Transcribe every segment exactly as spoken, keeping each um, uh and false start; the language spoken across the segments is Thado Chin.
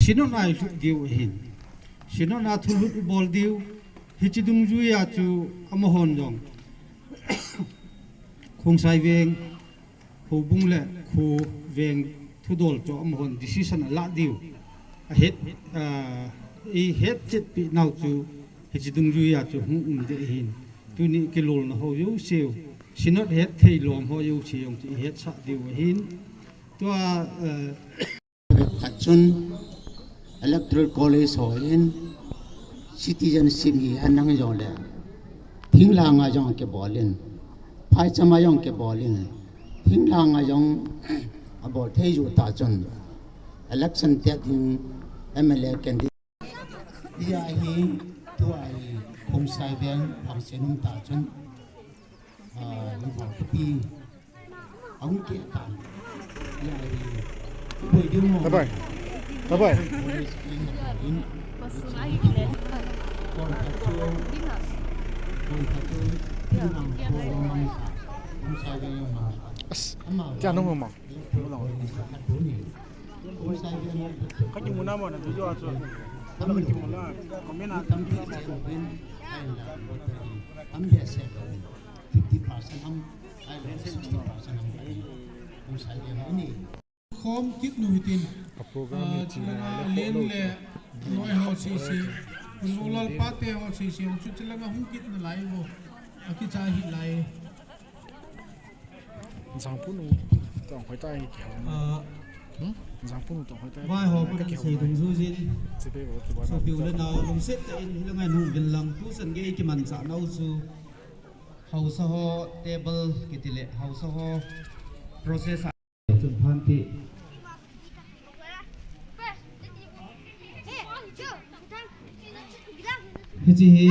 Synod a i lut diu ahin. Synod a thulut i bol diu. Hiche dungjuia chu amahon jong Khongsai Veng houbung le kho veng thudol chu amahon decision alah diu. Ahet, ah, i hetchetpi nau chu hiche dungjuia chu hung um ding ahin. Tuni kilolna ho jouse u, Synod hetthei lom ho jouse u chu i hetsah diu ahin. Tua, eh, Khat chun Electoral College ho in citizenship hi anang jongle, thinglhang a jong kibol in, phaicham a jong kibol in, thinglhang a jong abol thei ju ta chun election tet ding M L A candidate. Hia hi tua hi Khongsai Veng phangse nung ta chun, ah, Lubol Khuti ahung keh tan. Hia hi Boi Ding Mo. Bye bye. Bye bye. Kol khat chu, kol khat chu, Khongsai Veng mang. As, kya nung mang? Kaki muna mo na video aso. Kaki muna. Comment a. Fifty percent ham, sixty percent ham. Khom kit nu hitin. A program hi chilanga len le noi ho sisi. Lulal pate ho sisi. Chu chilanga hung kit nalai vo. Akicha hi lai. Jangpunu tong hoi tai ki hau. Ah. Hmm? Jangpunu tong hoi tai. Vai ho ka ki hau sei dungjuijin. Chipe ho ki ba. Sopi u le nao lungset tah in hilanga nung vin lang tusan gei kimanchah nau chu. Haosa ho table kiti le, haosa ho process a. Chun phan ti. Hiche hi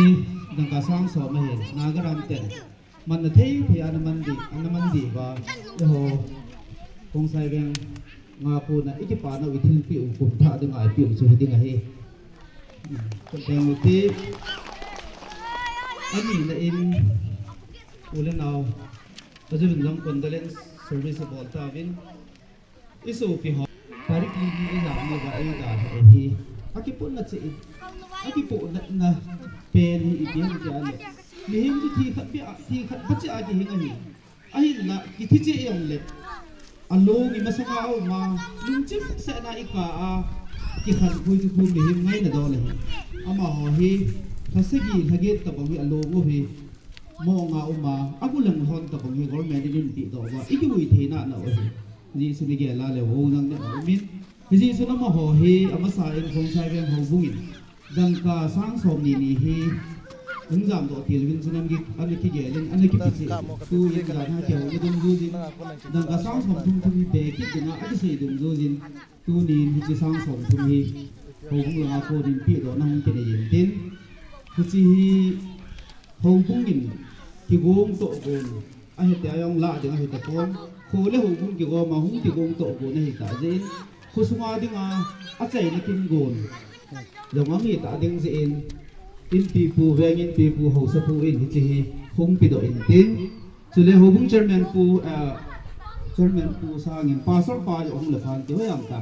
dangka sang som ahi, Naga ram ten. Man na thei thei ana man di, ana man di uva. Eiho Khongsai Veng nga puna i kipana u i thilpeh u kum thah dinga i peh u chu hi ding ahi. Kum theng u ti. Ani na in u le nao. Ajeh in jong condolence service bol tauvin. I sopi ho. Tarik li ni i jam ni uva i ga ho hi. Akipona che i. Akipona na pen hi i pen ke ale. Mihem chu thi khat beh a, thi khat beh cheh a kihing ahi. Ahinla, kithi cheh jong le. Along i masanga a um a, lungchim sehna i kah a, kikhankhui chu khu mihem ngaina dol ahi. Amaho hi, lha sagi, lha get tabang hi along u hi, mong a um a, agulang lhon tabang hi government in inpeh doh uva, i kivui theina na u ahi. Hijeh chun i gel a le, ho nang ne u min. Hijeh chun amaho hi, amasa in Khongsai Veng houbung in. Dangka sang som ni ni hi, hung jam doh til uvin chun ana ki, ana kigel in, ana kipe cheh. Tu in jan ha keu ni dungjuijin. Dangka sang som thum thum hi pe kit dinga, akisei dungjuijin. Tunin hiche sang som thum hi, houbung langa kon in pehdohna hung kinei in tin. Hiche hi, houbung in kigong toh gon. Ahita jong lah ding ahita pon. Kho le houbung kigom a hung kigong toh gon ahita jeh in. Khosunga dinga achaina kin gon. Jong ahita ding jeh in. Inpipu, veng inpipu, haosapu in hiche hi hung pedoh in tin. Chule houbung chairman pu, ah, chairman pu sangin pastor pa jong hung le phan ti hoi am ta.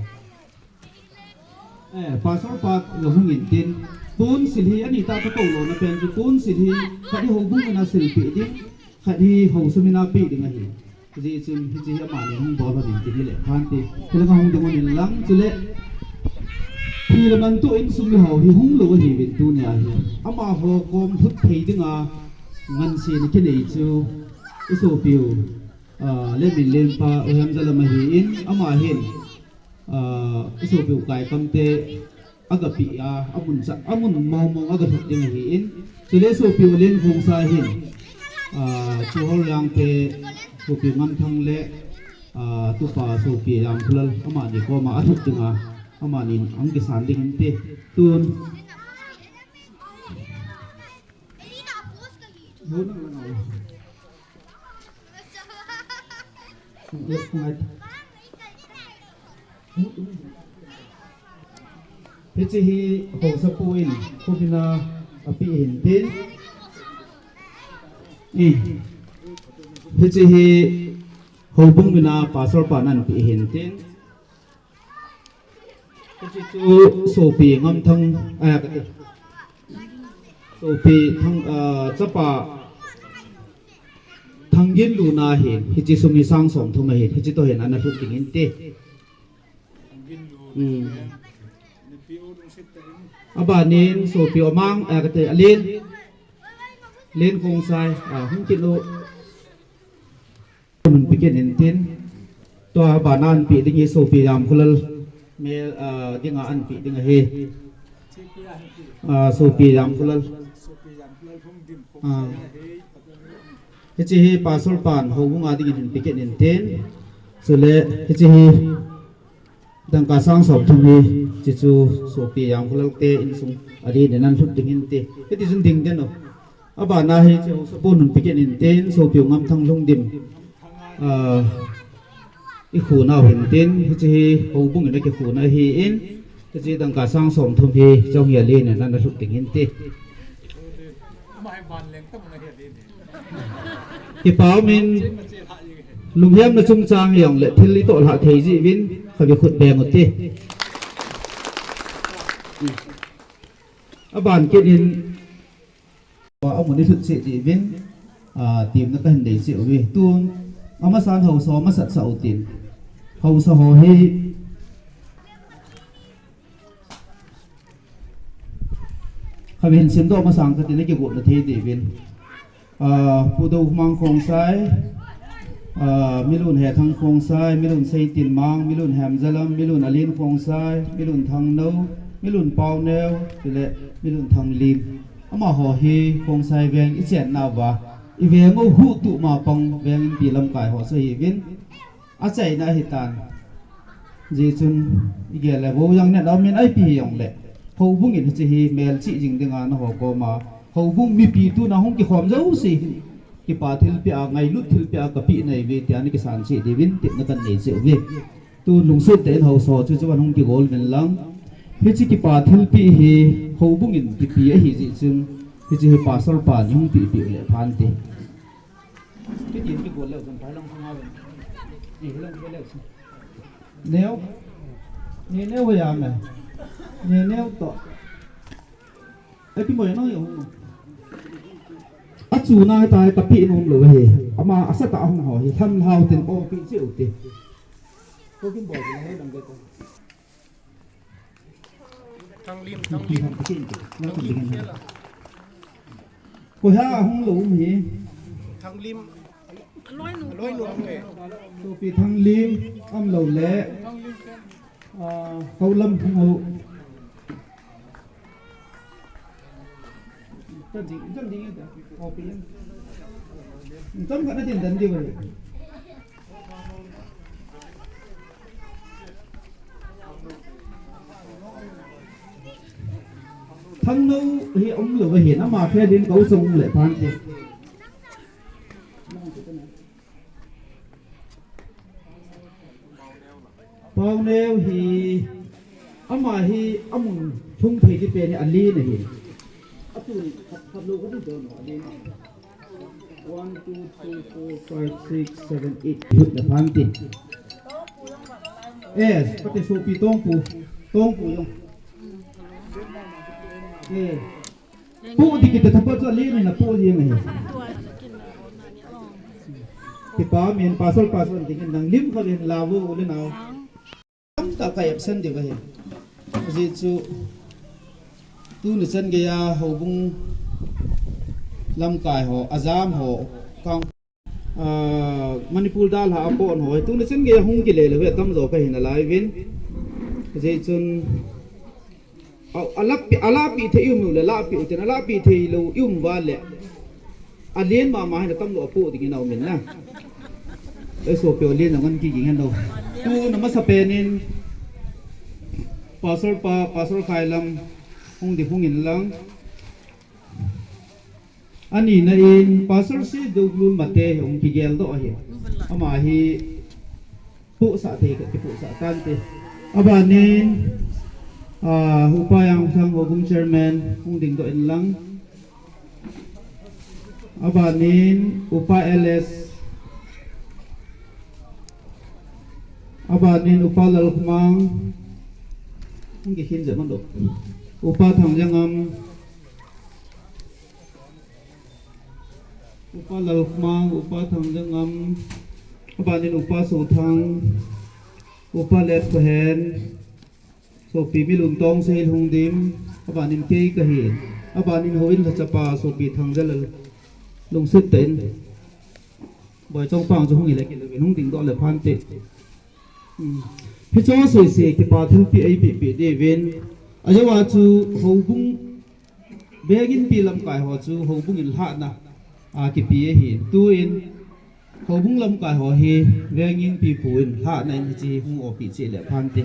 Eh, pastor pa jong hung in tin. Pon sil hi ani ta ka kou lona pen chu pon sil hi khat hi houbung in asilpeh ding, khat hi haosa min a peh ding ahi. Hijeh chun hiche hi amani hung bol lhon in tin hile phan ti. Chule ka hung ding un lang chule. Phi le man toh insung mi ho hi hung lou ahiuvin tunia hi. Amaho kom lhut thei dinga ngansena kinei chu i sopiu, ah, Lenminlen pa U Hemjalam ahin, ama hin, ah, i sopiu Kaikamte aga peh a, amun cha, amun mong mong aga lhut ding ahin. Chule sopiu Len Khongsai hin, ah, Pu Horjang te, sopiu Ngamthang le, ah, tupa sopi Jangkhulal, amani koma alhut dinga, amani hung kisan ding inte. Tun. Hiche hi haosapu in khopina apeh hin tin. Hiche hi houbung mina pastor pan anpeh hin tin. Hiche chu sopi Ngamthang, a, kati. Sopi Thang, a, chapa Thangginlun ahin, hiche sum hi sang somthum ahin, hiche toh hin ana lhut ding inte. Hmm. Abanin sopi Amang, a, kati, Alen. Alen Khongsai, a, hung kit u. Hun pe kit intin. Tua bana anpe ding hi sopi Jamkholal. Mel, a, dinga anpe ding ahi. A, sopi Jamkholal. A. Hiche hi Pastor pan houbung a dingin hin pe kit intin. Chule hiche hi dangka sang somthum hi, hiche chu sopi Jamkholal te insung a dingin ana lhut ding inte. Hiti chun ding den o. Abana hi hiche haosa pon hun pe kit intin, sopi Ngamthang Lhungdim. A, i khonau hintin, hiche hi houbung in a kikhona ahin, hiche dangka sang somthum hi, chong hi a len in ana lhut ding inte. Kipa umin, lunghemna chungchang jong le thil i toh lhah thei jeh uvin, khatvei khut beng u te. Aban kit in, amun i lhut cheh diuvin, a, temna kahin nei cheh uve. Tun, amasan haosa, amasat sa utin. Haosa ho hi, khatvei hin simdoh masang katin, akigotna thei diuvin. A, Pu Doumang Khongsai, a, Milun Hethang Khongsai, Milun Seitinmang, Milun Hemzalam, Milun Alen Khongsai, Milun Thangnou, Milun Pauneo, chule Milun Thanglim. Amaho hi Khongsai veng i chennauva, i veng u huhtuh ma pang veng inpi lamkai ho chu ahiuvin. Achaina ahitan. Hijeh chun, i gel le vo jong neh na umin, ipi hijongle, houbung in hiche hi melchih jing dinga nangho koma, houbung mipi tuna hung kikhom jouse hin, kipa thilpeh a, ngailut thilpeh a kapeh nahiuve tia nakisan cheh diuvin tepna kahin nei cheh uve. Tun lungset tah in haosa chu chuan hung kigol uvin lang. Hiche kipa thilpeh hi houbung in kipe ahi jeh chun, hiche hi Pastor pan hung pehpeh uleh phante. Kitin kigol leu chun, pai lang hung a ven. Ni lang kigol leu chun. Neo. Ni neo hoiya me. Ni neo toh. Ai, pi moi nang yo hung. Achuna tai, kapeh nom lou ahi. Ama asatah a hung ho hi. Lhamlhau tin o peh cheh u te. Ko kin boi la ho dang ko. Thanglim, Thanglim. Koi ha hung lou um hi. Thanglim. Aloi nu. Aloi nu hung e. Sopi Thanglim, um lou le. Ah, Haulam hung lou. Chan ding, chan ding e ta. Copy yan. Chan khat na din dan di ba. Thangnou hi um lou ahin, ama phe din ko chong le phan ti. Pauneo hi, ama hi amun thung thei di pen hi alen ahi. Atun khat, khat lou ka di don alen. One, two, three, four, five, six, seven, eight. Hut na phan ti. Yes, kati sopi Tongpu. Tongpu jong. Eh. Pu di kita thapa chu alen na pu di mai. Kipa min pasal pasal dingin nang lim kha len la vo le nau. Tamtah ka absent diu ahi. Ajeh chu tuni chan geiya houbung lamkai ho, ajam ho, kang, ah, Manipur dalha a pon ho, tuni chan geiya hung kile le ve tamjo ka hi nalai uvin. Ajeh chun A, a lapi, a lapi thei i um u le, lapi u ten, a lapi thei lou i um uva le. Alen mama hin atam lou a po ding in a um in na. Ei sopi alen a ngan kiging hen lou. Tuna masapen in, Pastor pa, Pastor Khailam, hung di hung in lang. Ani na in, Pastor C. Douglun Mate, hung kigel doh ahi. Ama hi, Puhsah thei khat kipuhsah tante. Abanin, ah, Upa Jangthang Houbung Chairman, hung ding doh in lang. Abanin, Upa L S. Abanin, Upa Lalkhmang. Hung kikhin jep man doh. Upa Thangjangam, Upa Lalkhmang, Upa Thangjangam, abanin Upa Sothang, Upa Letkhohen, Sopi Milun Tongsei Lhungdim, abanin kei kahi, abanin Houin Lhachapa, Sopi Thangjalal, lungset tah in. Boi Chongpang chu hung hile, kile hung dingdoh le phante. Hmm. Hiche sese kipa thilpeh eipeh peh diuvin. Ajeh chu houbung, veng inpi lamkai ho chu houbung in lhahna a kipe ahi. Tuin houbung lamkai ho hi veng inpi pu in lhahna in hiche hung oipeh cheh le phante.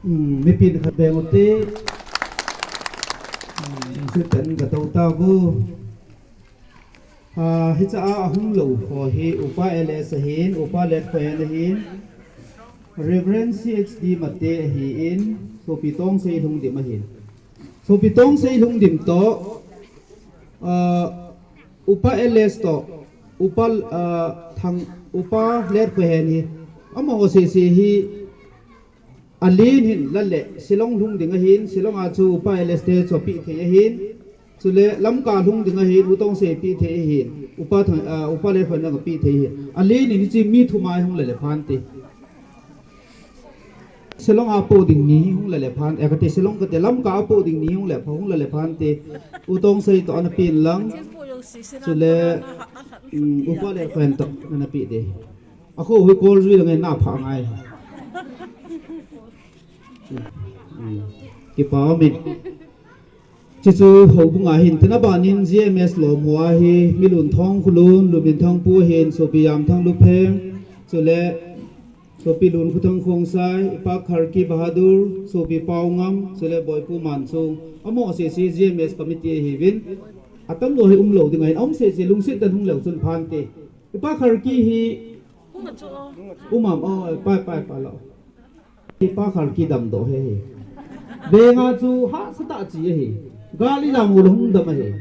Hmm, mipin khat beng ute. Hmm, se tan ka tau ta bu. Ah, hiche a ahung lou ho hi Upa L S ahin, Upa Letkhohen ahin, Reverend C H D Mate ahin, Sopi Tongsei Lhungdim ahin. Sopi Tongsei Lhungdim toh, ah, Upa L S toh, Upa, ah, Thang, Upa Letkhohen hi, amaho sese hi, alen hin la le, Shillong lhung ding ahin, Shillong a chu Upa L S te chu apeh thei ahin, chule Lamka lhung ding ahin, U Tongsei peh thei ahin, Upa Thang, ah, Upa Letkhohen jong apeh thei ahin. Alen in hiche mi thum a hung la le phante. Shillong a po ding ni hung la le phan, eh, kati Shillong kati Lamka a po ding ni hung le pha, hung la le phante. U Tongsei toh ana pen lang. Chule, um, Upa Letkhohen toh ana pe de. Akho hui kol jui lang e na pha ngai. Hmm. Kipa umin. Chuchu houbung ahin, tina banin G M S lom ho ahi, Milun Thongkhulun, Luminthang pu ahin, Sopi Yamthang Lupheng, chule Sopi Lunkhuthang Khongsai, Ipa Kharki Bahadur, Sopi Paongam, chule Boipu Manchung, amaho sese G M S committee ahiuvin, atamjo hi umlou ding ahin, aum sese lungset tah in hung leu chun phante. Ipa Kharki hi um am, oh, pai, pai, pai lou. Ipa Kharki damdoh he he. Venga chu hahsa tah chi ahi. Gal ijam u le hung dam ahi.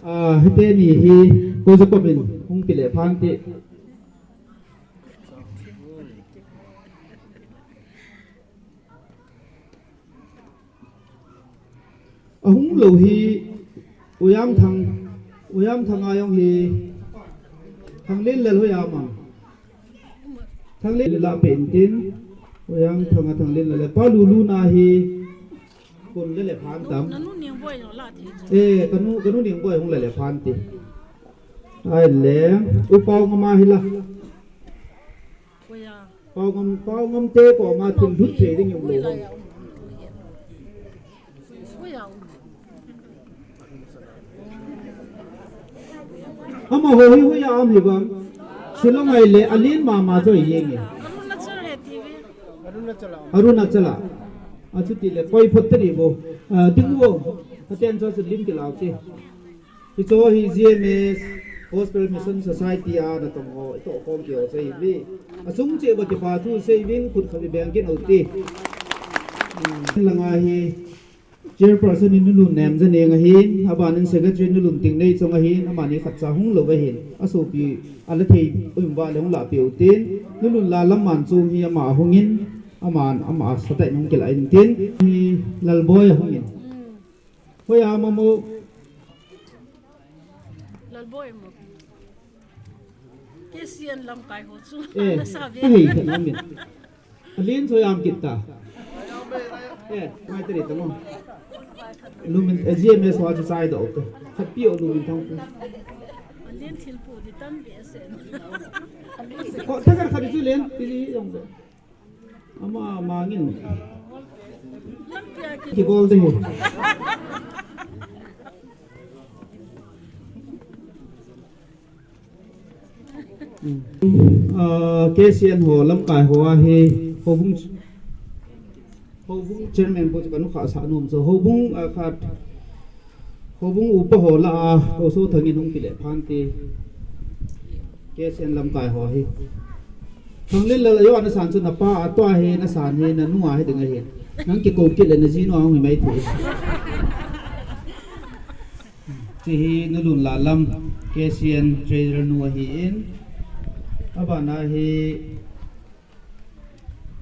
Ah, hiteni hi ko Jacob in hung pe le phante. Ahung lou hi, U Yamthang, U Yamthang a jong hi, Thanglenlal hoiya mang. Thanglenlal a pe intin, U Yamthang a Thanglenlal le, Pa Lulu na hi, kon le le phan tam. Nanu Ningboi jong la thei. Eh, kanu, kanu Ningboi hung le le phante. Ahile, U Paongam a hi la. Paongam, Paongam te koma thil lut thei ding jong lou. Amaho hi hoiya um hi vang. Shillong ahile alen mama chu ahi jenge. Arunachal a. Achuti le koi phot tadi bo. Ah, ding bo. Aten chu chu lim kilau te. Hicho hi G M S, Gospel Mission Society a natong ho, itoh khom keo sei vi. Asung cheh uva kipa thu sei vin khut khat i beng kit u te. Hmm, langa hi Chairperson in Nulun Nemjaneng ahin, abanin Secretary Nulun Tingneichong ahin, amani khatcha hung lou ahin, asopi ala thei um uva le hung lah peh u tin, Nulun Lallamman chu hi ama ahung in, aman ama asatah in hung kilah in tin, hi Lalboi ahung in. Hoiya mama. Lalboi mo. K C N lamkai ho chu. Eh, ana sa ve. Ahei khat nom in. Alen chu hoiya um kit ta. Eh, mai tari ta mo. Lumin, eh, G M S ho chu chai doh u te. Khat pi o Luminthang pu. Alen thil pu di tam ve se. Ko thakar khat chu len, pili jong le. Ama mangin. Kibol de. Hmm. Ah, K C N ho lamkai ho ahi, houbung, houbung chairman po chu kanu kha sa nom so, houbung, ah, khat, houbung upa ho lah a, ko so thangin hung kile phan ti. K C N lamkai ho hi. Thanglen la yo na san chu na pa a to ahi, na san hi, na nu ahi ding ahi. Nang kiko kile na ji nu a hung hi mai ti. Chi hi Nulun Lalam, K C N Treasurer nu ahi in. Abana hi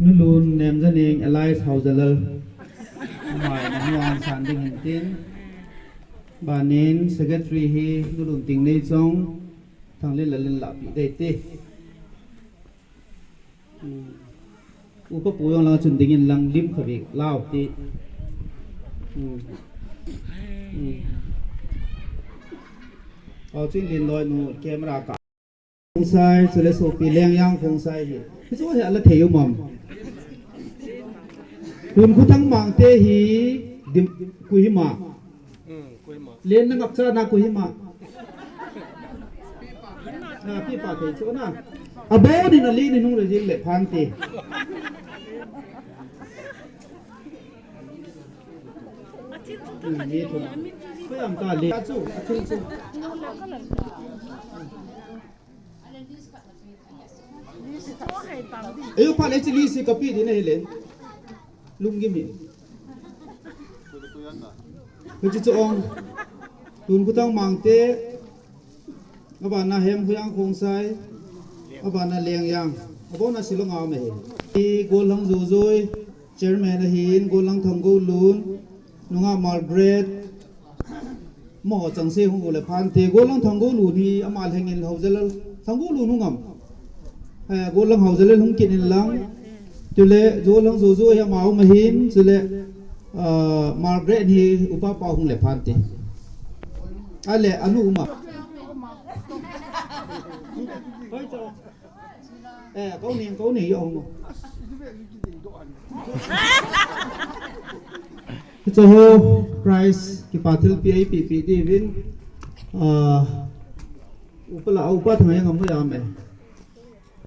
Nulun Nemjaneng alias Haojalal. Amai na nuan san ding hin tin. Banin Secretary hi Nulun Tingneichong, Thanglen Lalin Lahpi dei ti. Hmm. Upa pu jong lang chun dingin lang lim kha bik lau ti. Hmm. Hmm. Aw, chin lin loi nu camera ka. Khongsai, chule sopi Lengyang Khongsai hi. Hi chu hi ala thei u mam. Hun khu thang mang te hi dim Kohima. Hmm, Kohima. Len na ngap cha na Kohima. Na pi pa thei chu na. Abo ni na li ni nung le jing le phang ti. Hmm, ni thu. Ko yam ta li. Chu, a thil chu. Ayo, pha le chi li si ka pi di na hi le. Lunggim hi. Ko chi chu ong. Tun khu thang mang te. Abana Hemkhoyang Khongsai. Abana Lengyang. Abona Shillong a um ahi. Hi Golhang Jojoi. Chairman ahin, Golhang Thanggolun. Nungah Margaret. Mo chang se hung u le phan te, Golhang Thanggolun hi ama lhengin Haojalal, Thanggolun hung am. Eh, Golhang Haojalal hung kit in lang. Chule, Golhang Jojoi hi ama um ahin, chule, ah, Margaret hi upa pa hung le phan te. Ale, anu uma. Eh, kau ni, kau ni, yo hung. Hiche ho prize kipa thilpi eipe pe diuvin, ah, upa la, upa Thangyang amu ya me.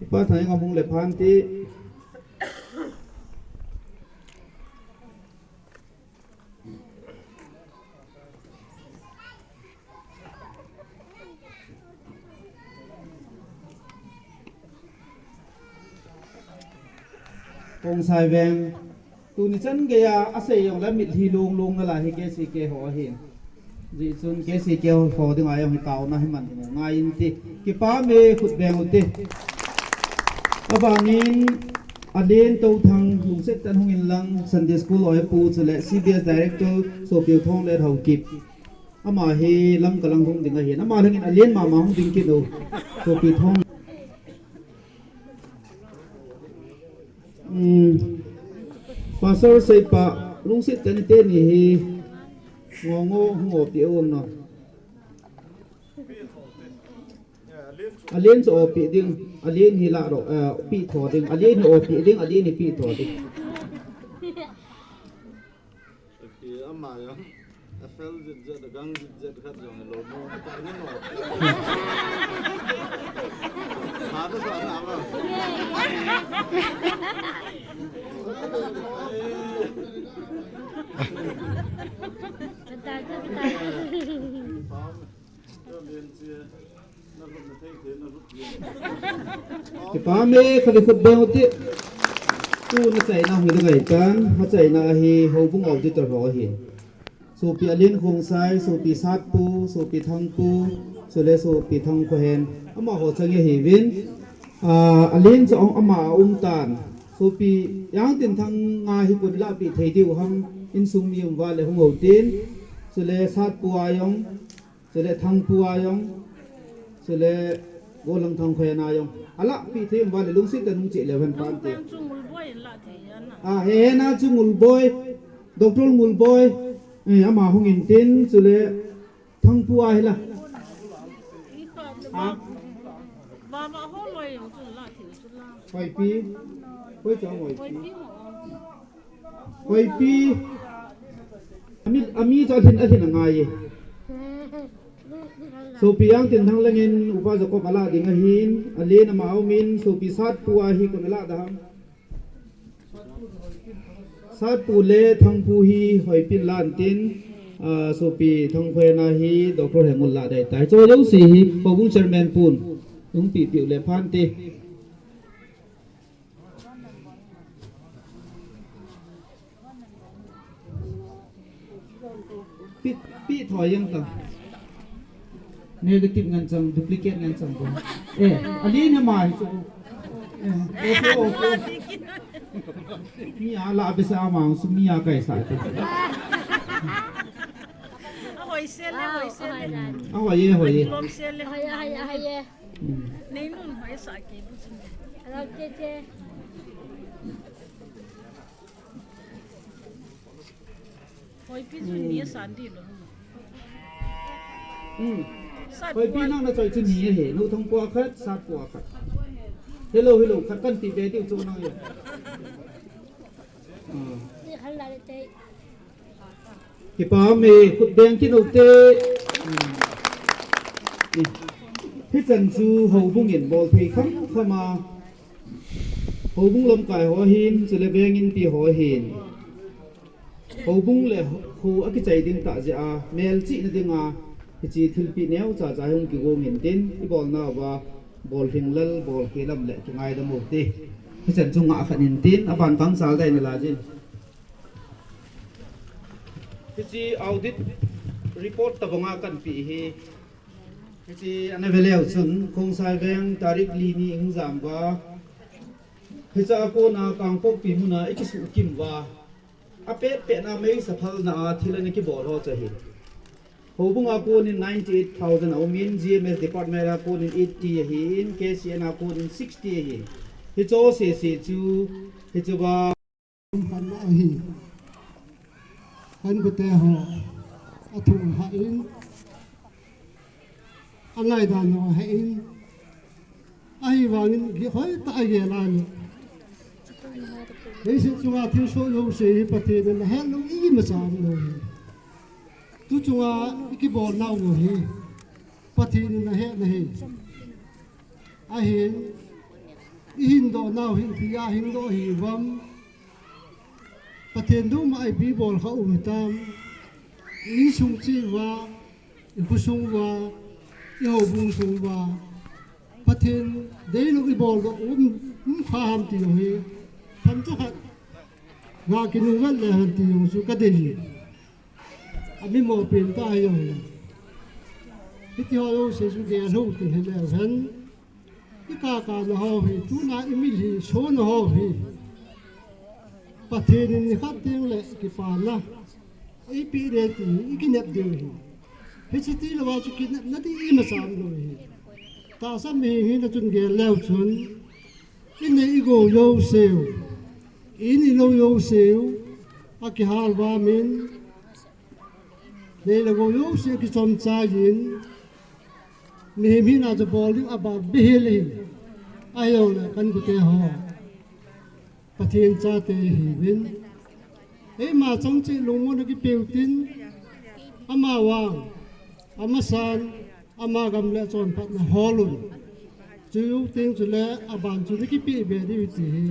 Upa Thangyang amu le phan ti. Khongsai veng. Tuni chan geiya asei jong le mitlhi long long na la hi K C K ho ahin. Jeh chun K C K ho dinga jong hi taona hi man ngai in ti. Kipa me khut beng u ti. Abanin Alen Touthang lungset tah in hung in lang Sunday School oipu chule C B S Director Sopi Thonglet Haokip. Ama hi Lamka lang hung ding ahin. Ama lhengin Alen mama hung ding kit u. Sopi Thong. Hmm. Pastor Seipa, lungset tah in teni hi. Ngo ngo hung opi u no. Alen chu opi ding, Alen hi la ro, eh, pi tho ding, Alen hi opi ding, Alen hi pi tho ding. Pi ama ya, a fel zit zet, a gang zit zet khat jong lo mo, ta ni no. Sa ta sa na ma. Kipa me, khali khut beng u ti. Tuna chaina hung ding ahi tan, ha chaina ahi, houbung auditor ho ahi. Sopi Alen Khongsai, Sopi Satpu, Sopi Thangpu, chule Sopi Thangkhohen, amaho chang ahiuvin. Ah, Alen chu ama aum tan. Sopi Jangtinthang a hi koi in lahpeh thei diu ham, insung mi um uva le hung hou tin. Chule Satpu a jong, chule Thangpu a jong, chule Golhang Thangkhohen a jong. Alahpeh thei um uva le lungset tah in hung cheh leu hen pan te. Chu Ngulboi in lah thei ahi na. Ah, he, he na chu Ngulboi, Doctor Ngulboi, eh, ama hung in tin, chule Thangpu a hi la. Ha? Ba, ba, ho loi jong chu la. Hoipi. Hoipi. Hoipi. Ami, ami chu alhin, alhin angai e. Sopi Angtinthang lengin Upa Jacob ala ding ahin, alen ama umin, Sopi Satpu ahi, kon ala daham. Satpu le Thangpu hi Hoipin lan tin, ah, Sopi Thangkhoina hi Doctor Hemul la dai tai. Cho jouse hi, Houbung Chairman pun, umpi piu le phan te. Pi, pi thoi yang ta. Negative ngan chang, duplicate ngan chang ko. Eh, ali na mai so. Eh, okay, okay. Mi ala bisa amang sumi ya kai sa ta. Ahoise le, ahoise le. Ahoye, ahoye. Ahoise le. Ahoye, ahoye, ahoye. Nei nun hoi sa ke bu sum. Hello, Cheche. Hoipi jun ni san di lo. Hoipi nang na choi chu ni he. Nu thong pua khat, sat pua khat. Hello, hello, khat kan ti be ti chu nang ye. Ni khan la le te. Kipah e, khut beng kit u te. Hichan chu houbung in bol thei kham kham a. Houbung lamkai ho hin, chule veng inpi ho hin. Houbung le kho akichai ding tah jeh a, melchihna dinga, hiche thilpeh neocha cha hung kigong in tin, ibolnauva, bol hing lal, bol khe lam le kingaidam u te. Hichan chu ngah khat in tin, aban kang chal dai na la jin. Hiche audit report tabanga kan pe hi. Hiche ana ve leu chun, Khongsai veng tarik li ni hung jam uva. Hiche a kona Kangpokpi muna ikisuh kim uva. Apet pet na meisa phalna a thil ana kibol ho chu ahi. Houbung a konin ninety eight thousand aumin, G M S department a konin eighty ahin, K C N a konin sixty ahin. Hiche sese chu, hiche uva. Khanna ahi. Kan gute ho. Athu ha in. Angai dan ho ha in. Ahivangin gi hoi ta age la ni. Leiset chunga thilsoh jouse hi Pathen in ahet lou imacha aum lou hi. Tu chunga ikibolnau lou hi. Pathen in ahet na hi. Ahin, ihin doh nau hi, ipi a hin doh hi uvam. Pathen duma ipi bol kha um tam. I insung cheh uva, i khosung uva, i houbung sung uva. Pathen deilou ibol doh um, um kha ham ti jong hi. Tham chu khat. Ga kinung vet le hen ti jong chu ka dei. Ami mo pen ta jong le. Hiti ho jouse chu gel lou ti hi leu hen. I kaka na ho hi, tuna i mil hi, so na ho hi. Pathen in nikhat teng le kipana. Eipeh ding ti, i kinep ding hi. Hiche tilou a chu kinepna ti imacha um lou hi. Tahsa mi hi na chun gel leu chun. I nei i gou jouse u. I nei lou jouse u. Akihal uva min. Nei le gou jouse kichom chai in, mihem hina chu bol ding abah behseh in, ahijongle kan gute ho. Pathen chate ihiuvin. Eima chang cheh lungmonna kipeu tin, ama vang, ama san, ama gam le chonphatna hol un. Chu teng chule aban chu nakipeh be diu ti hi.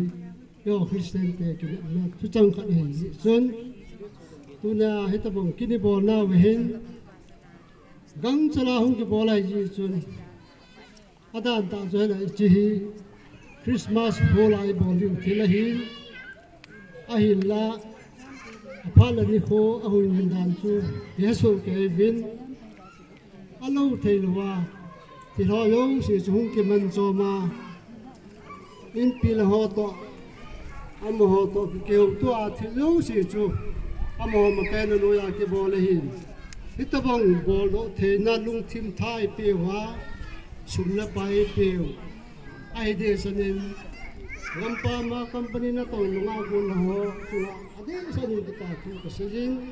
Eiho Christian te kinepna thuchang khat ahi jeh chun, tuna hitabang kin ibol nauva hin, gangchal a hung kibol ahi jeh chun, adan tah chu hile hiche hi Christmas hall a ibol diu thil ahin, ahinla, aphat le nikho ahung hin dan chu, ihesoh kei uvin, Alou thei louva, thil ho jouse chu hung kiman chom a, inpi le ho toh, amaho toh kihouto a thil jouse chu, amaho makaina noiya kibol ahin. Hitabang boldoh theina lungthim tha eipeuva, sum le pai eipeu. Ahi dehset in, gampam a company natong nunga gon ho, chunga, adehset in kipa thu kasei in,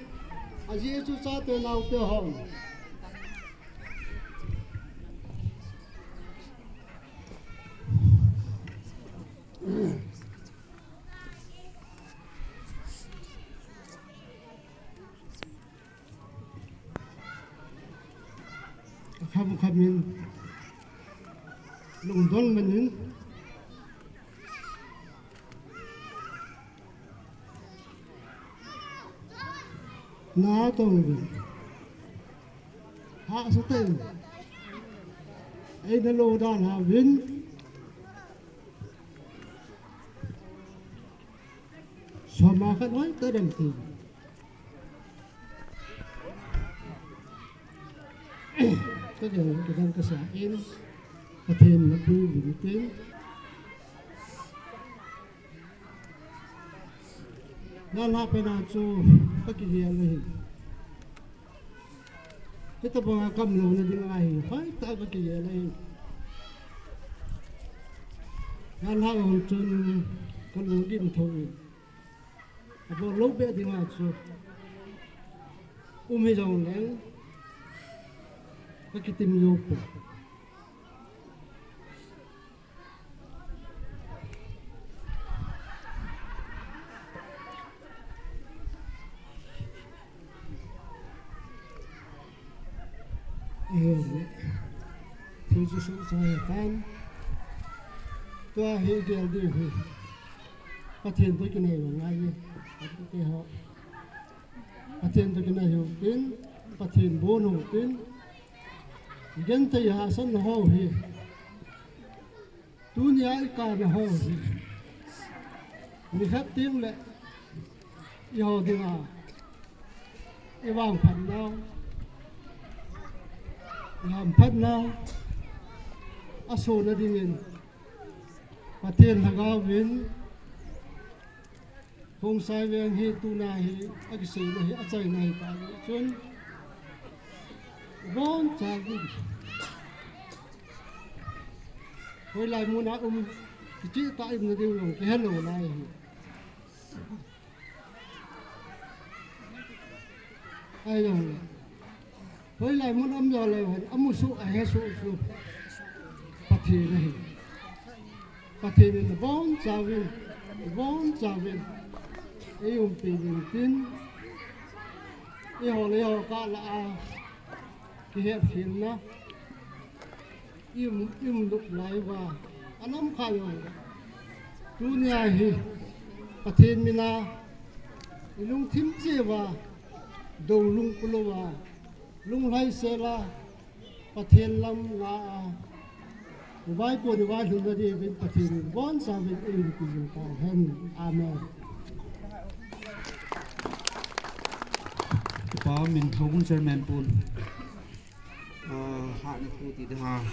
ajeh chu chate naote hon. Kham khamin lungdong manin na tong vin ha sa ten ei na lo dan ha vin soma khat hoi ta dem ti. Ka gel ka gel ka sa in Pathen na pui vin tin. Na la pe na chu ka ki gel le hi. Hitabanga kam lona ding ahi, hoitah a ka kigel ahi. Nalhah jong chun ka lungdim tho in, abol lou beh dinga chu um hijongleng ka kitim jou poi. Thil chu suhsa hitan. Tua hi gel ding hi Pathen toh kinai u ngai hi. Pathen toh kinai u tin, Pathen bon u tin. Igenthei hahsatna ho hi tunia i kana ho hi, nikhat teng le eiho dinga i vangphatna, i hamphatna asona dingin Pathen Lhagao vin Khongsai veng hi tuna hi akiseina hi achaina hi ta chun, ibonchauvin hoilai muna um, kicheh tah a um nadiu jong kihelou lai hi. Ahijongle hoilai mun um jou leu hen, amu soh, ahe soh chu Pathen ahi. Pathen in ibonchauvin, ibonchauvin eiumpi uvin tin, eiho le eiho kah lah a kihetkhelna, i um, i um lou lai uva, anam kha jong tunia hi Pathen mina ilungthim cheh uva, doulung pulouva, lunglhaisel a Pathen lam nga a, ivaipo ivailhun nadiuvin Pathen in ibonchauvin eiumpi jing tauhen. Amen. Kipa umin, Houbung Chairman pun, ah, hatna thu ti ding ham.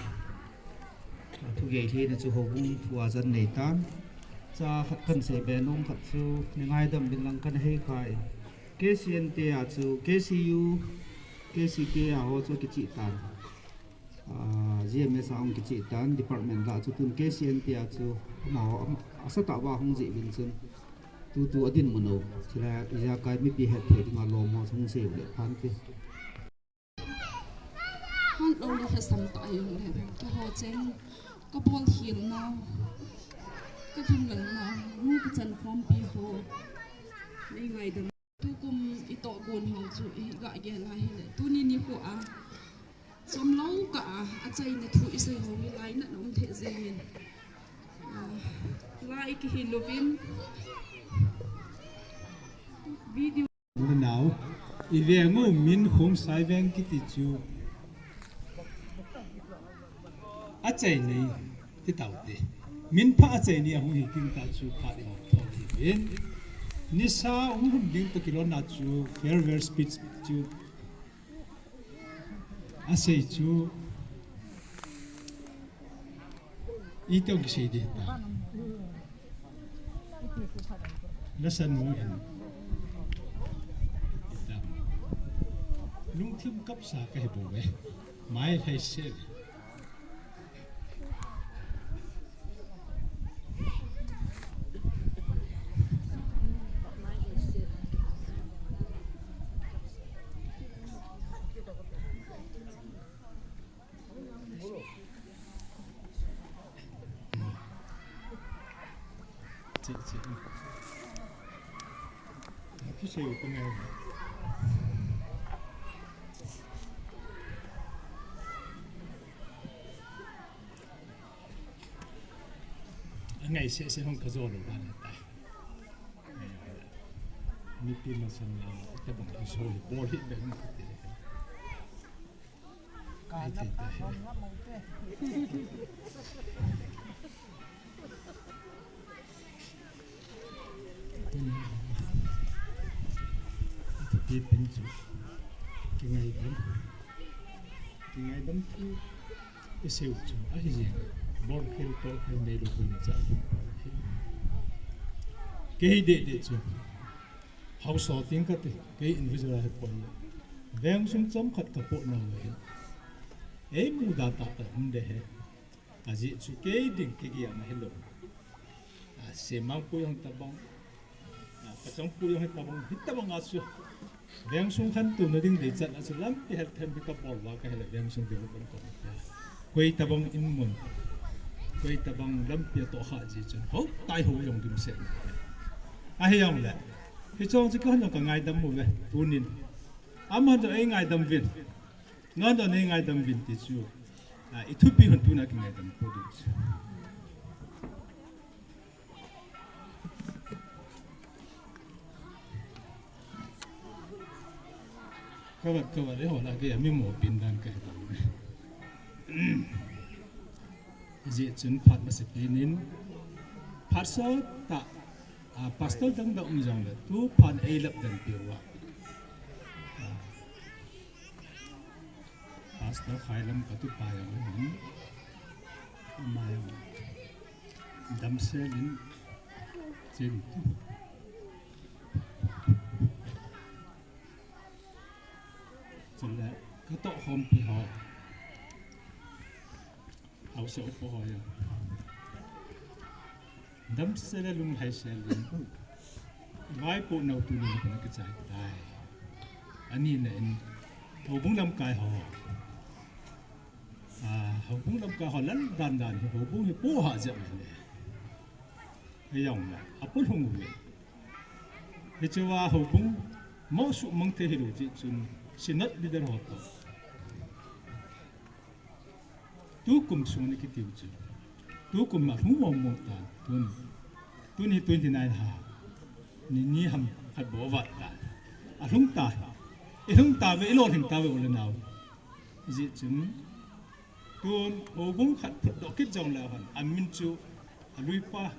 Thugei theina chu houbung thu a chan neitan. Cha khat kahin seibe nom khat chu, nei ngaidam uvin lang kahin heikhai. K C N T a chu, K C U, K C K a ho chu kicheh tan. Ah, G M S a hung kicheh tan, department lah chu tun K C N T a chu, amaho, ama, asatah uva hung jeh uvin chun. Tutu adinmun u, thilha ijakai mipi hetthei dinga lom ho chu hung sei u le phan ti. Hanlou le lhasam tah a jong le, keiho cheng, kabol khel nau, kalhun lang nau, nu kachan khompi ho, nei ngaidam. Tukum itohgon ho chu iga gel a hile, tuni nikho a, chomlou kah a, achaina thu isei ho hi lainat um thei jengin. Ah, lai kihin louvin, video Nanao, iveng u min Khongsai veng kiti chu achainei ti taute. Min pha achainei ahung hi king ta chu phat i hop thou hi vin. Nisa hung hun ding toh kilhonna chu farewell speech chu asei chu itih kisei ding ta. Lasa nu hin. Lungthim kapsa kahi bouve. Mai lhai se. Che, che. Kisei u ka ngai. Angai sese hung ka jo lou ba ne ta. Mipi masang a, tabang hi so hi, bol hi beng. Ka na pa bom na mo te. Ati pen chu. Kingaidam. Kingaidam chu. Isei u chu. Ahi jeng. Bol khel to khel nei lou pun cha. Kei deh deh chu. Haosa ting kati, kei individual a hi pon le. Veng sung chomkhat ka poh nau le hi. Ei muda tah tah um de hi. Ajeh chu kei ding kei gel na hilou. A, Semangpui jong tabang. A, Pachangpui jong hi tabang. Hi tabang a chu. Veng sung khantouna ding deichat a chu lampi helthem hi ka bol uva ka hile veng sung ding kon kon. Koi tabang in mun. Koi tabang lampi a toh kha ji chun. Ho, tai ho jong ding se. Ahi jong le. Hiche chu kihon jong ka ngaidam uve, tunin. Aman jong ei ngaidam uvin. Ngan jong nei ngaidam uvin ti chu. A, i thupi hon tuna kingaidam pou ding chu. Ka vat, ka vat, eh, hola ke, ami mo pin dan ka he. Hijeh chun phat masa pen in, phat sot tah, a, pastor dang dang um jong le, tu phat ei lap dan peh uva. A, Pastor Khailam ka tupa jong hin, ama jong damsel in chin. Chule ka toh khompi ho. Haosa upa ho jong. Damsel le lunglhaisel in. Vaipoh nau tunin kana kichai tai. Ani na in. Houbung lamkai ho. A, houbung lamkai ho lal dan dan hi houbung hi pohha jep le. Hijong le. Apoh lhung uve. Hichea houbung mo suhmang thei hilou jeh chun. Synod leader ho toh. Tukum sung ni kiti u chu. Tukum a lhung mong mong tan. Tun, tuni twenty nine ha. Ni ni ham khat bou vat tan. Alhung ta. Ilhung tauve, ilolhing tauve u le nao. Hijeh chun. Tun, houbung khat phutdoh kit jong le hon. Amin chu, aluipa.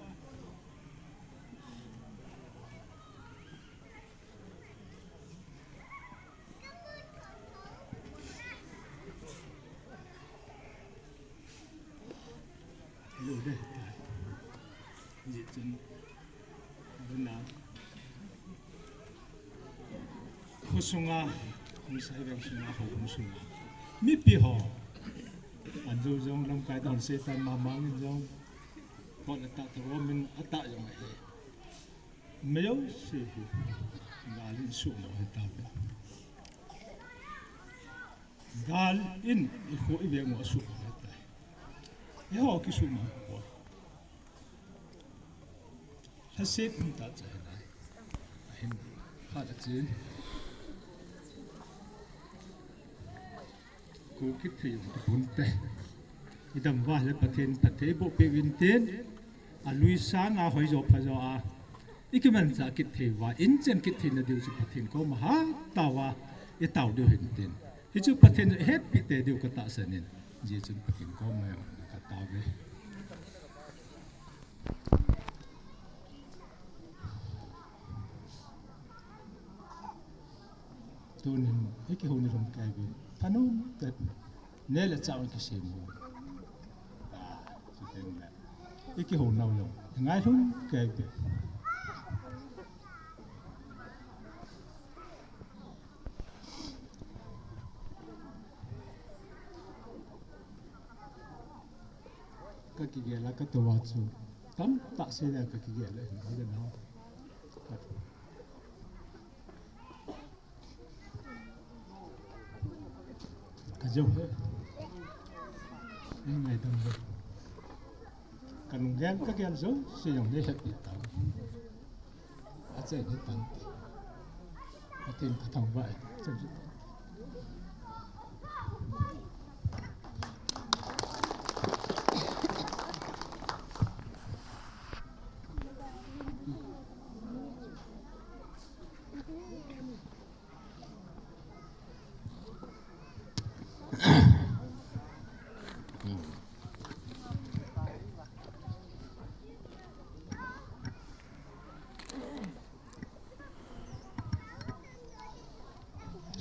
Lo de. Hijeh chun. Abana. Khosunga, hung sai veng sunga, ho hung sunga. Mipi ho. Anjo jong lamkai don Satan mamang in jong. Kot atah tah romin atah jong ahi. Majouse hi gal in suhmo ahi tauve. Gal in ikho iveng u asuhmo ahitai. Eiho kisuhmo ahi. Lhaset um tah cha ahi. Ahin phat achen. Kou kit thei u ponte. Idam uva le Pathen phatthei boh peh uvin tin. Alui sanga hoijo phajo a. Ikimanchah kit thei uva, inchen kit theina diu chu Pathen koma hatah uva itao diu hin tin. Hichu Pathen in ahetpi tei diu katahsan in. Hijeh chun Pathen koma jong katao uve. Tunin, ikihou ni lhum kei uve. Thanom tah. Neh le chah kisem u. Ah, chuteng le. Ikihou nau jong. Ngai lhum kei uve. Kakigel a katou a chu. Tamtah seile kakigel a hin, ka le nau. Ka jou he. Nei ngaidam uve. Ka lunggel kagel jouse jong nei hetpi tau. Chen hitan. Atin ka thangvah e. Chen hitan.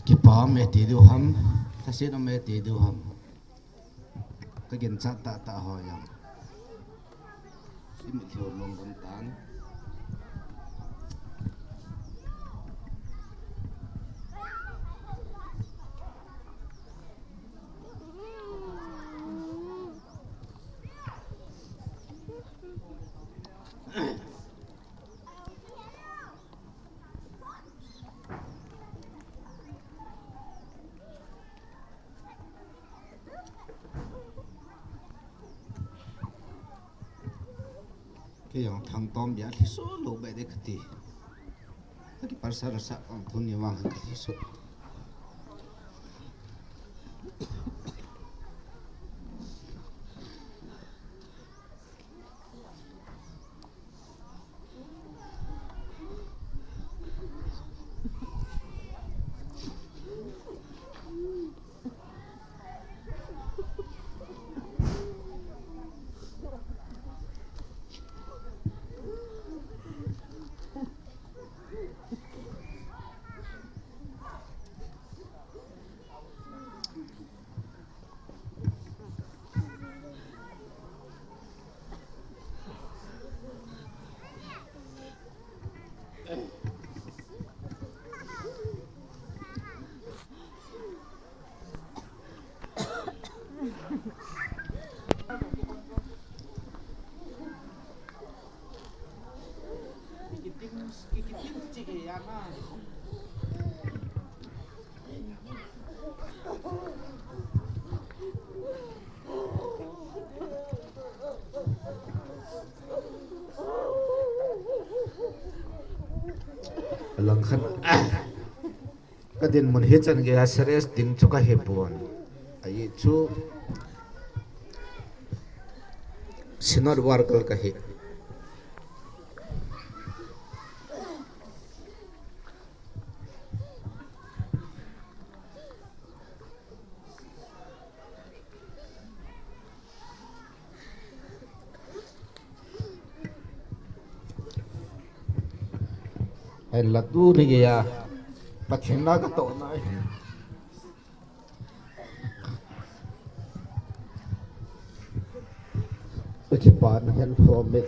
Kipa um e ti diu ham, thase um e ti diu ham. Ka ginchat tahtah ho jong. I mitlhi u long gam tan. Kei jong thangtom bia lhiso lou bai de kati. Kaki parsa rasa ang thun ni wang kati so. Langkhat. Ka dinmun hichan geiya serious ding chu ka hipon. Ahi chu Synod worker ka hi. Ahinla tuni geiya Pathen na ka tohna ahi. Ka kipana hen khom e.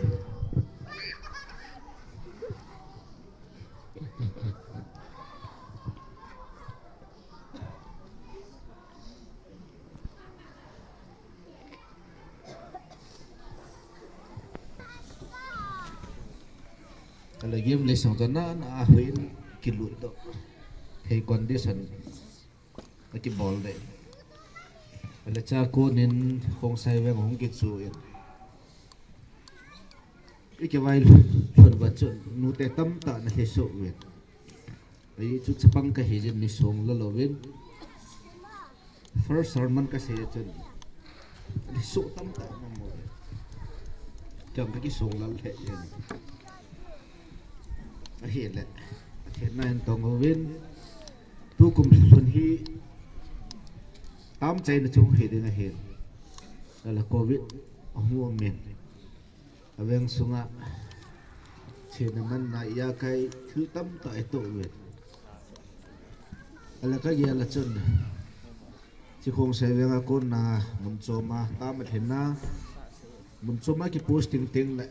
Ala game le song to na na a huin kilut to. Thei condition. Aki bol de. Ala cha konin Khongsai veng hung kichu in. I kivai lhun va chun nute tamtah na lhesoh uvin. Ahi chu chapang ka hi jin ni song la louvin. First sermon ka sei chun lhesoh tamtah na mu. Chang ka kisong lal lheh jin. Ahile. Athena hin tong uvin. Tukum lhun hi tamchaina chung hi ding ahin. Ala covid ahung um in. Aveng sunga thina manna ijakai thil tamtah itoh uvin. Ala ka gel a chun chi Khongsai venga kona mun choma tam alhinna mun choma ki posting teng le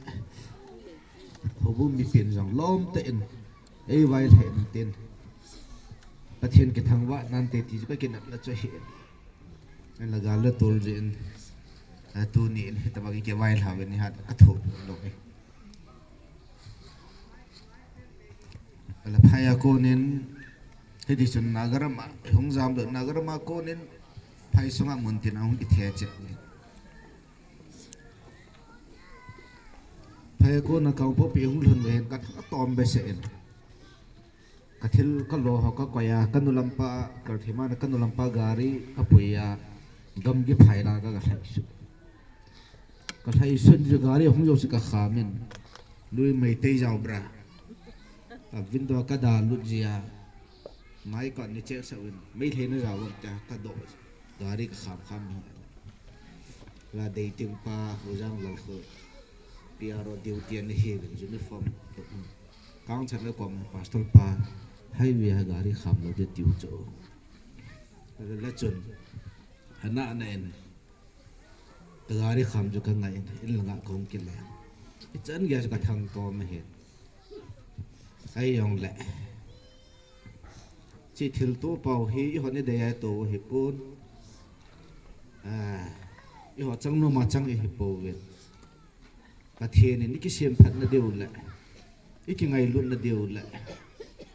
houbung mipin jong lom tah in ei vai lheh in tin Pathen kithangvah nante ti chu ka kinepna chu ahi. Ala gal le tol jin, a, tuni in hitabang i kivai lhau in ihat ka thup lou e. Ala phai a konin, hiti chun Nagarama, hung jamdoh Nagarama konin, phai sunga muntin ahung kithe cheh. Phai a kona Kangpokpi hung lhun ve hin ka thang atom behseh in. Ka thil ka lo ho ka koi a, ka nu lampa, Karthima na ka nu lampa gari ka pui a, gamgi phai la ka, ka lhai sun. Ka lhai sun chu gari hung jo si ka kham in, lui Meitei jao bra. Ka window ka da lut ji a, mai ka ni check sa win, Meitei na jao bra ta ka do. Gari ka kham kham hi. La dei ting pa, Hujang Lal khu. P R O duty ani hi, uniform. Kang chan le kom pastor pa. Highway ha gari kham lo de tiu cho. La chun. Hana na en. Ka gari kham chu ka ngai in. In la nga kong kile. I chan ge ka thang to ma hi. Ai yong le. Chi thil tu pau hi, i hon i dei ai tu hi pun. Ah, i ho chang nu ma chang i hi pau ve. Pathen in i kisem phat na deu le. I ki ngai lut na deu le.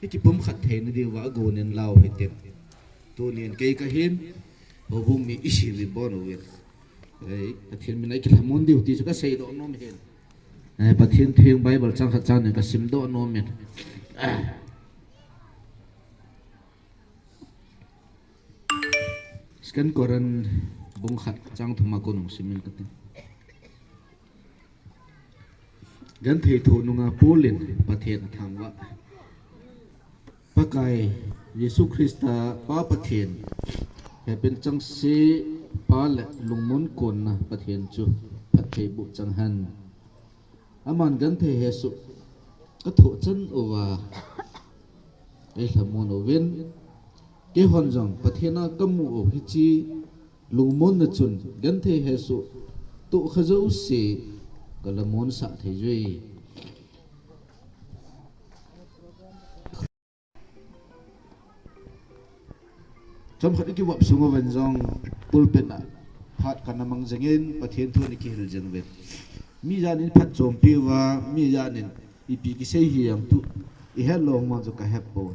I ki pum khat thei na deu va a go nen lau hi tem. Tu nen kei ka hin. Ho bung mi i si vi bon u ve. Ei, Pathen min ai ki thamon deu ti chu ka sei do nom hin. Eh, Pathen theng Bible chang khat chang nen ka sim do nom hin. Ah. Second Corinth bung khat chang thum a kon hung simin kati. Genthei thoh nunga Paul in Pathen athangvah. Pakai Jesu Christa Pa Pathen, hepin changse Pa le lungmon konna Pathen chu phatthei boh chang hen. Aman genthei hesoh ka thoh chan uva ei lhamon uvin, keihon jong Pathen a ka mu u hiche lungmonna chun genthei hesoh toh kha jouse ka lhamon sah thei jui. Chomkhat i kivop sung uvin jong pulpit a phat kana mang jingin Pathen thu i kihil jing uvin. Mi jan in phatchompi uva, mi jan in ipi kisei hi jong tu i het lou mang chu ka het pon.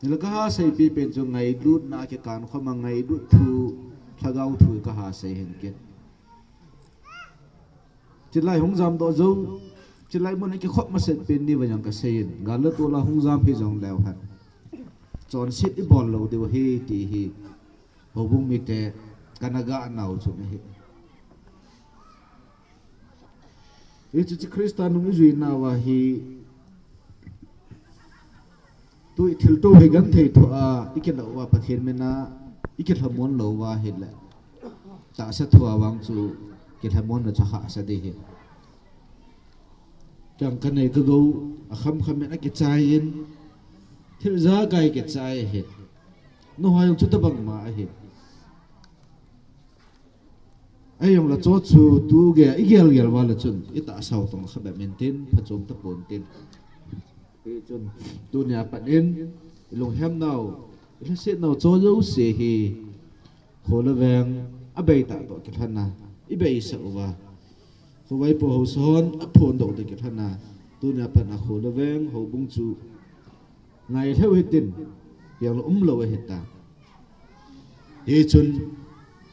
Nila ka ha seipi pen chu ngailutna kikan khom a ngailut thu, lhagao thu ka ha sei hin ke. Chilai hung jam doh jou, chilai mun a kikhop masat pen ni va jong ka sei in, gal le tol a hung jam hi jong leu hen. Chonset i bol lou diu hi ti hi, houbung mite kana ga nau chu ahi. Hichu chu Christa nung i jui nauva hi, Tu i thilto hi genthei thoh a, i kilo uva Pathen min a, i kilhamon lou uva ahile. Tahsa thua vang chu kilhamon na chu hahsa ding ahi. Kang ka nei ka gou, a kham kham in a kichai in, thil jakai kichai ahi. Nahoi jong chuti bang ma ahi. Ahi jong le chu chu tu gei a i gel gel uva le chun i tahsa u tong kha bep in tin, phachom tapon tin. Hichun tunia pat in i lunghem nau, i lhaset nau chu jouse hi kho le veng a bei tah toh kilhon a i bei sah uva. Khovaipo haosa hon a phondoh toh kilhon a tunia pat a kho le veng houbung chu Ngai lheh u hitin, jong le umlou ahi ta. Hichun,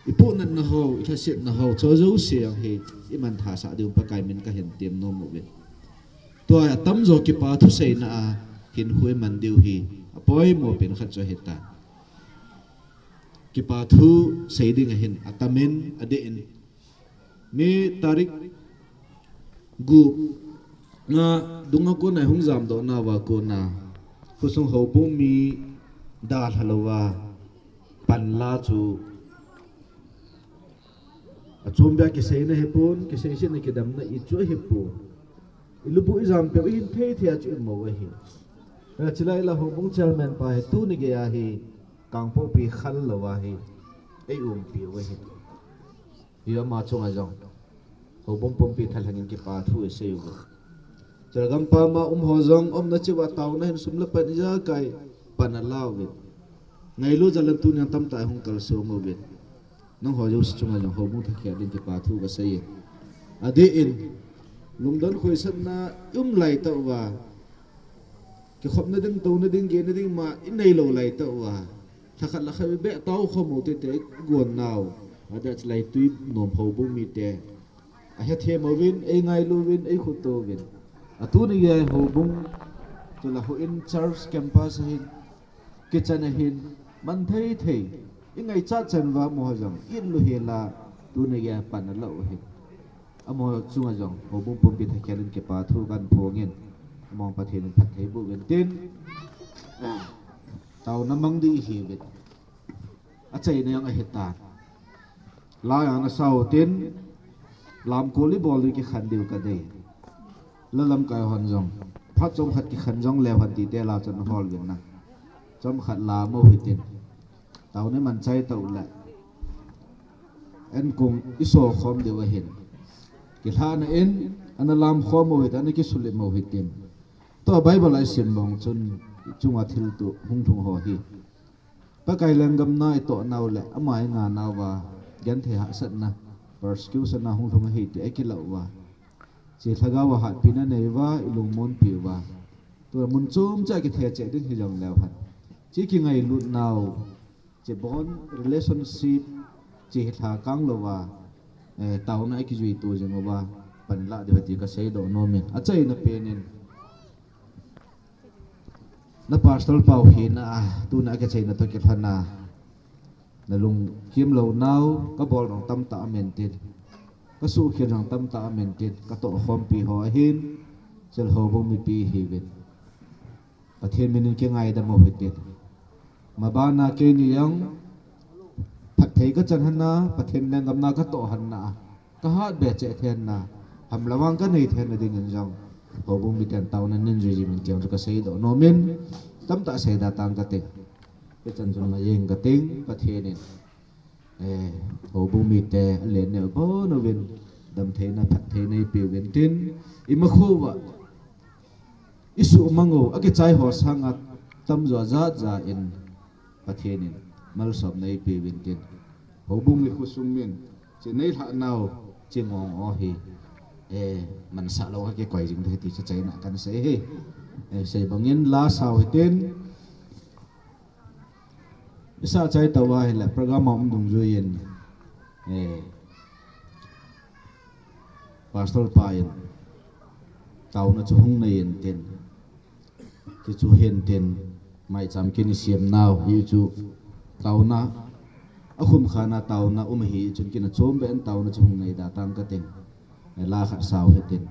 i puhnatna ho, i lhasetna ho, chu jouse jong hi, i manthasah diu Pakai min kahin tem nom uve. Tua atamjo kipa thuseina a, hinkho i man diu hi, apoimo pen khat chu ahi ta. Kipa thu sei ding ahin, atam in, adeh in, May tarik gup na dunga kona hung jamdoh nauva kona khosung houbung mi dalha louva panla chu achombeh a kiseina hipon, kiseisetna kidemna i chu ahipon. I lubu i jampeh u i hin thei thei a chu i mo u ahi. Hijeh chun la houbung chairman pa hi tuni geiya hi Kangpokpi khel louva hi ei umpi u ahi. Hi ama chunga jong houbung pumpi thalheng in kipa thu i sei uve. Chelgam pam a um ho jong umna cheh uva taona hin sum le pai ijakai pan ala uvin. Ngailut jal in tunia tamtah hung kalsong uvin. Nangho jouse chunga jong houbung thakhel ding kipa thu kasei e. Adeh in lungdon khohsahna i um lai tah uva. Kikhopna ding, touna ding, gehna ding ma i neilou lai tah uva. Lhakhat lhakhat i beh tao khom u tete i gon nau. Adeh chulai tui nom houbung mite. Ahethem uvin, ei ngailu uvin, ei khutu uvin. Atuni gei houbung Tula houin church campus ahin, kitchen ahin, man thei thei. I ngaichat chan uva amaho jong, i lu hela, tuna gei a pan alah u ahin. Amaho chunga jong, houbung pumpi thakhel in kipa thu kahin phong in, amaho Pathen in phatthei boh uvin tin. Taona mang ding ihiuvin. Achaina jong ahitan. La jong ana sao tin, lamkol ibol diu kikhen diu kadei. La lamkai hon jong, phat chomkhat kikhen jong leu hen tite la chun ahol uvin na. Chomkhat la mo hitin. Taona iman chai tah uleh, enkong iso khom diu ahin. Kilhahna in, ana lam khom u hitin, ana kisulim u hitin. Tua Bible a isim bang chun, ichunga thilto hung lhung ho hi. Pakai lenggam na itoh nau le, ama inga nauva, genthei hahsatna, persecution na hung lhung ahi ti akilah uva. Hiche lhagao a hatpina nei uva, ilungmonpi uva. Tua mun chom cha kithe cheh ding hijong leu hen. Hiche kingailut nau, hiche bond relationship, hiche hi lha kang louva, eh, taona ikijui to jing uva, panlah diu ahi ti kasei doh nom in. Achaina pen in. Na pastor pau hina a, tuna a kichaina toh kilhon a, na lungkim lou nau, kabol jong tamtah aum in tin, kasuhkhel jong tamtah aum in tin, katoh khompi ho ahin, chule houbung mipi ihiuvin. Pathen min in kingaidam u hitin. Mabana keini jong, phatthei kachan hon a, Pathen lenggam na katoh hon a, kahat be cheh thei hon a, hamlou vang kanei thei na ding in jong, houbung miten taona nei jui jing in ti jong chu kasei doh nom in, tamtah sei da tang kate. Hichan chun ngaijing kating, Pathen in, eh, houbung mite alen neo bon uvin, damtheina, phattheina eipe uvin tin, imakho uva, isuhmang u, akichai ho sanga tamjo jat ja in, Pathen in malsomna eipe uvin tin. Houbung mi khosung min, hiche neilhah nau, hiche ngong o hi, eh, mansah lou a kikoi jing ding ahi ti chu achaina a kahin sei ahi. Eh, sei bang in la sao hitin. Isa chai tah uva ahile program a um dungjui in, eh, pastor pa in taona chu hung nei in tin. Hichu hin tin, maicham kin isem nau, hichu taona, akhum khan a taona um ahi, chun kin achom be in taona chu hung nei da tang kating. Eh, la khat sao hitin,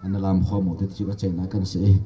ana lam khom u hite ti chu achaina a kahin sei.